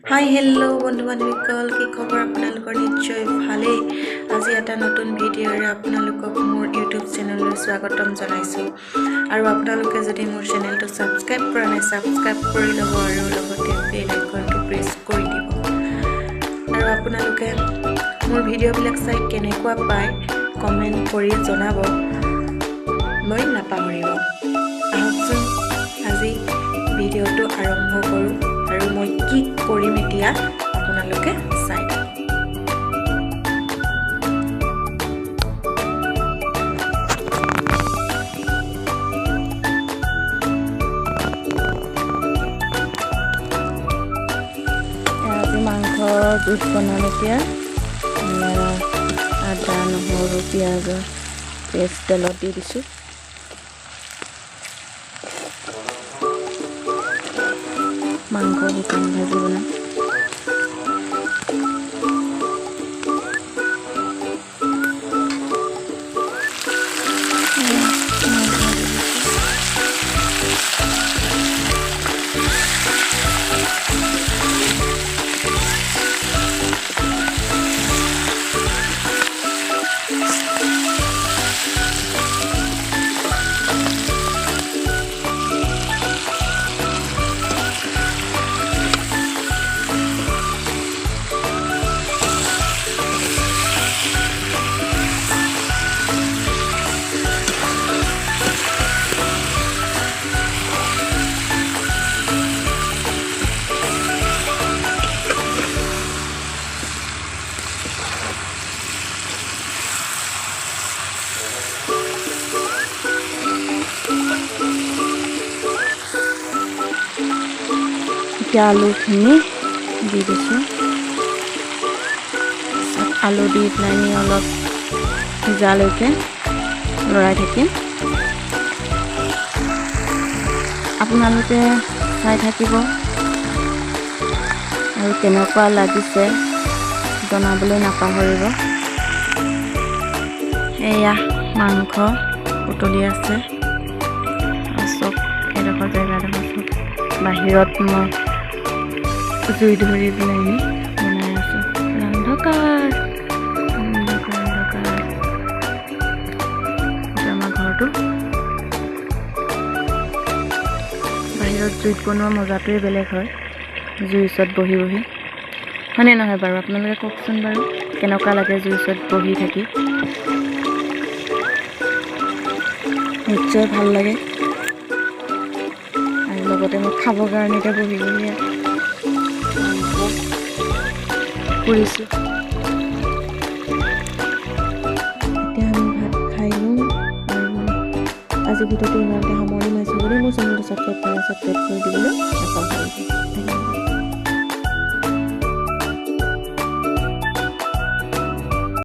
Hi hello' বন্ধু বান্ধৱীসকল, কি খবৰ আপোনালোকৰ? নিশ্চয় ভালেই। আজি এটা নতুন ভিডিঅ'ৰে আপোনালোকক মোৰ ইউটিউব চেনেললৈ স্বাগতম জনাইছোঁ। আৰু আপোনালোকে যদি মোৰ চেনেলটো ছাবস্ক্ৰাইব কৰা নাই, ছাবস্ক্ৰাইব কৰি ল'ব আৰু লগতে বেল আইকনটো প্ৰেছ কৰি দিব। আৰু আপোনালোকে মোৰ ভিডিঅ'বিলাক চাই কেনেকুৱা পায় কমেণ্ট কৰি জনাব মই নাপাহৰিব। আহকচোন আজি ভিডিঅ'টো আৰম্ভ কৰোঁ আৰু মই কি কৰিম এতিয়া আপোনালোকে চাই থাকক। আজি মাংস জুইত বনাম। এতিয়া আদা, নহৰু, পিঁয়াজৰ পেষ্ট তেলত দি দিছোঁ। মাংস শুকান ভাজি বনাম। এতিয়া আলুখিনি দি দিছোঁ। আলু দি পেলাই অলপ সিজালৈকে লৰাই থাকিম। আপোনালোকে চাই থাকিব আৰু কেনেকুৱা লাগিছে জনাবলৈ নাপাহৰিব। এয়া মাংস উতলি আছে। চব এডোখৰ জেগাডোখৰ চব বাহিৰত মই জুই ধৰি পেলাই বনাই আছোঁ। অন্ধকাৰ অন্ধকাৰ অন্ধকাৰ। এইটো আমাৰ ঘৰটো। বাহিৰত জুইত বনোৱা মজাটোৱে বেলেগ হয়, জুইৰ ওচৰত বহি বহি, হয়নে নহয় বাৰু? আপোনালোকে কওকচোন বাৰু, কেনেকুৱা লাগে জুইৰ ওচৰত বহি থাকি? নিশ্চয় ভাল লাগে। আৰু লগতে মই খাবৰ কাৰণে এতিয়া বহি বহি পুৰিছোঁ। এতিয়া আমি ভাত খাই লওঁ আৰু আজি ভিডিঅ'টো ইমানতে সামৰণি মাৰিছোঁ। যদি মোৰ চেনেলটো ছাবস্ক্ৰাইব কৰে, ছাবস্ক্ৰাইব কৰি দিবলৈ নাপাহৰিব। ধন্যবাদ।